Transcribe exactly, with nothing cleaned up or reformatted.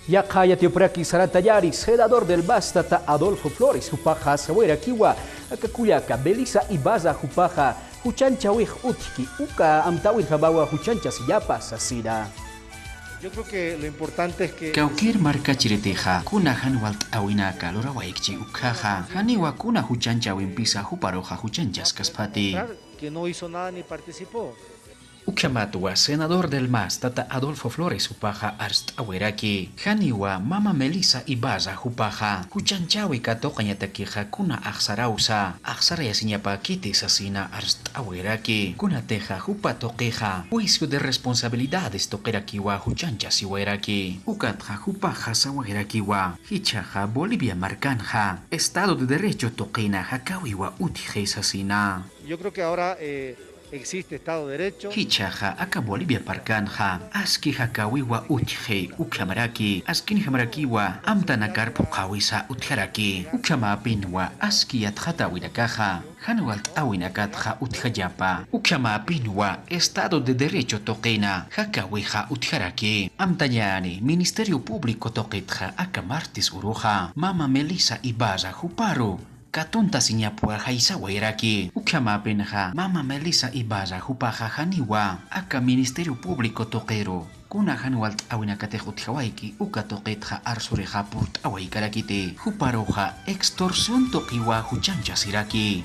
Yaqha yatiyapuraki sarantañäni senador del MAS tata Adolfo Flores, jupaxa sawayarakiwa aka kullaka Melissa Ibarra jupaxa juchanchäwix utjki, uka amtäwinjamawa juchanchasiñapa sasina. Yo creo que lo importante es que... Kawkïr markachiritixa kuna jan walt'äwinaka lurawaykchi ukhaxa, janiwa kuna juchanchäwimpisa juparuxa juchanchaskaspati. Que no hizo nada ni participó. Ukhamatwa senador del MAS tata Adolfo Flores jupaxa arst'awiraki, janiwa mama Melissa Ibarra jupaxa juchanchäwi katuqañatakixa kuna axsarawsa axsarayasiñapäkiti sasina arst'awiraki. Kunatixa jupa tuqixa juicio de responsabilidades tuqirakiwa juchanchasiwiraki. Ukatxa jupaxa sawayarakiwa, jichhaxa Bolivia markanxa Estado de Derecho tuqina jakäwiwa utjxi sasina. Yo creo que ahora, eh, existe Estado de Derecho. Jichhaxa aka Bolivia markanxa aski jakäwiwa utjxi, ukhamaraki askinjamarakiwa amtanakar phuqhäwisa utjaraki. Ukhamäpinwa aski yatxatäwinakaxa jan walt'äwinakatxa utjallapa. Ukhamäpinwa Estado de Derecho tuqina jakäwixa utjaraki. Amtañäni Ministerio Público tuqitxa aka martes uruxa mama Melissa Ibarra juparu katuntasiñapwa jaysawayaraki. Ukhamäpinxa mama Melissa Ibarra jupaxa janiwa aka Ministerio Público tuqiru kuna jan walt'äwinakatix utjawayki uka tuqitxa arsurixa purt'awaykarakiti. Juparuxa extorsión tuqiwa juchanchasiraki.